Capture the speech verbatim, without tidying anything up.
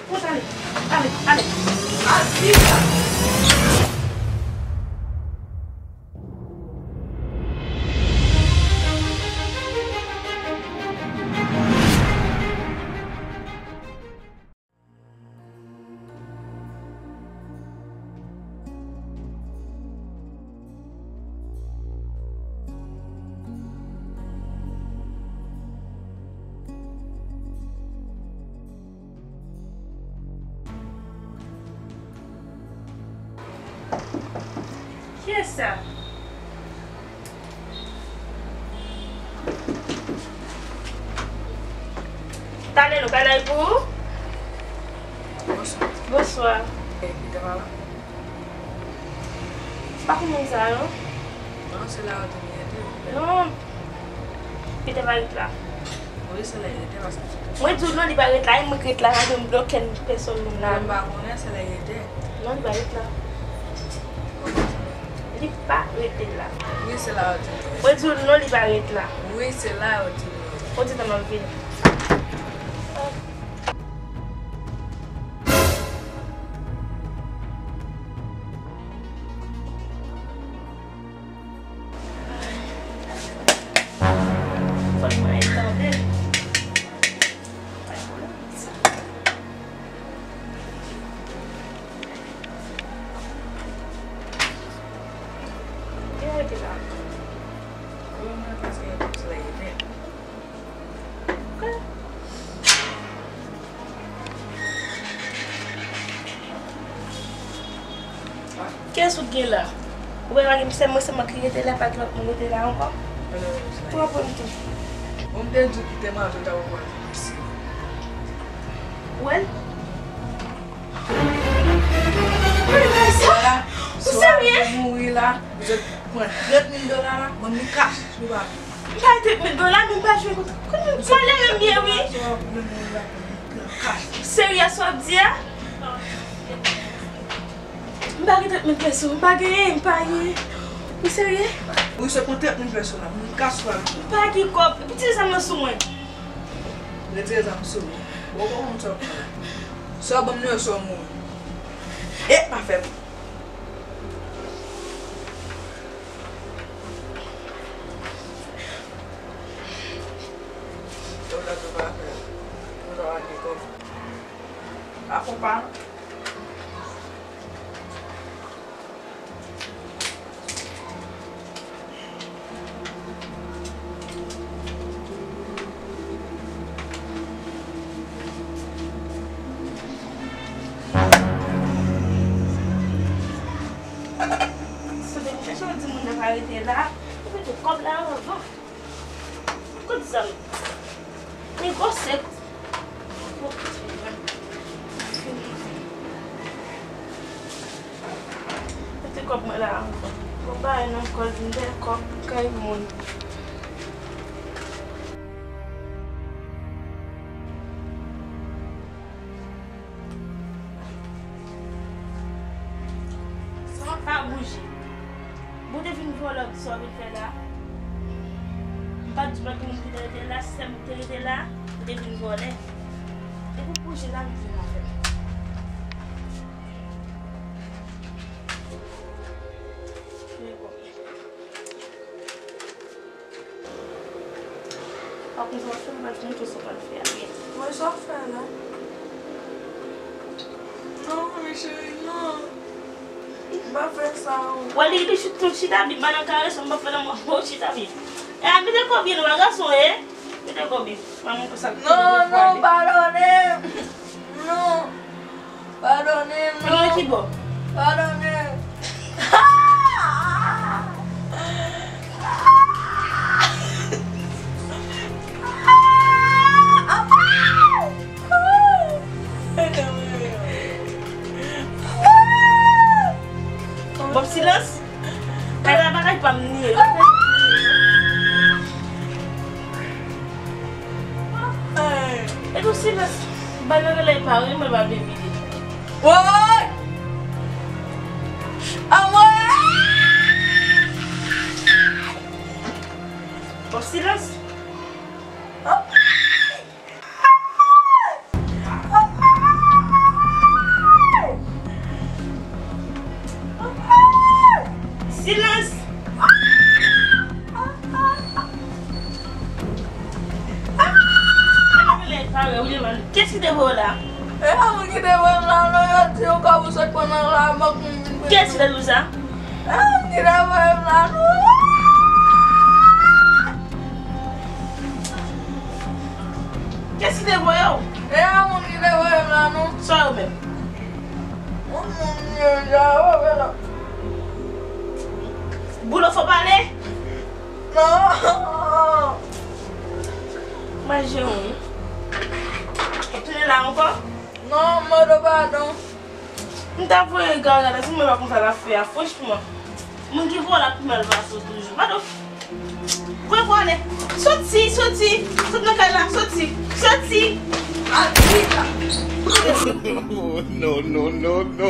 Kout ale, ale, ale. Al vit la. Kiyès sa? Talè, nou ka lage pou ou? Bonswa. Bonswa. Eh, Pita pa la? Pa konn moun sa a, non. Non, se la yo te mete. Non. Pita pa ret la. Wi, se la yo te, paske se te. Mwen di w non, li pa ret la, e mwen k ret la, pa gen okenn pèsòn moun la. Mwen pa konnen, se la yo te. Non, li pa ret la. Li pa rete la. Wi, se la yo te. Mwen di w non, li pa ret la. Wi, se la yo te. On ti tan m ap vini. Fòk mwen al tande. Gen rete la. Wi, mwen panse gen tout soleil ete. Kiyès ou t gen la? Ou wè pa gen sè mwen sèlman ki rete la, pa gen lòt moun rete la ankò? Ou konprann tou. Bon, m te di w kite manje, w ta pral pran ti pisi. Ou wè l? Ou serye? Mouri la, ou pran trant mil dola la, ban m li kach, li pa. M pa gen trant mil dola, men m pa jwe kote. Kote m pale menm ye, wi. Serye sa w ap di a? M pa gen trant mil peso, m pa genyen, m pa genyen. Ou serye? Wi, se pran trant mil peso la, m kase w. M pa gen kòb. Retire zam nan sou mwen. Retire zam sou mwen. Bon, bon, bon, sa w ap fè la. Sa w ban m nan, sa w mouri. E, pa fè m. Yo la tou pa fè. Yo la pa gen kòb. Akonpa. Sou de mwen, jan w di moun nan pa rete la, ou mete kòb la anvan. Kout zam. Li gwosèt. Mete kòb mwen la ankò. Bon, bagay nan kòb, m dèyè kòb kay moun. Sa pa bouje. Bon, te vin vòlè, sa w vin fè la? M pa t di pa gen moun ki te rete la, sèm ki te rete la, ou te vin vòlè. Depi w bouje la, m di w afè. Apre sa, w ap fè m pa t montre sa w pral fè a byen. Mwen sa w fè la? Non, wi, cheri, non. M pa fè sa, o. Wè li, li chita, chita byen, ba nan karese, m pa fè lanmò, o, chita byen. E, a, mete kò byen, non, gason, e. Mete kò byen. Manman, pou sa. Non, non, padone m. Non. Padone m, non. Mwen ki bò? Padone m. Bon, silans. Kay la bagay pa m li ye. Epi silans. Bay nan rele pa renmen ba baby li. Woy! Anmwe! Bon, silans. Anmwe! Anmwe! Pare, ou devan li. Kiyès ki te voye w la? E pa mwen ki te voye m la, non, yo di yo kòb ou sot pran nan labank, m vin pran. Kiyès ki te di w sa? E pa mwen ki te voye m la, non. Kiyès ki te voye w? E pa mwen ki te voye m la, non. Sa yo menm? Yon moun yo ja voye la. Boulo, fò pale? Non. Manje yon. Ou tounen la ankò? Non, m mande w padon. M t ap voye gade si mwen pa konn sa l ap fè a, franchman. Moun ki vòlè ap pi mal pase w toujou. Padon. Kwe vòlè. Soti, soti. Sot nan kay la, soti. Soti. Al di la. No, no, no, no.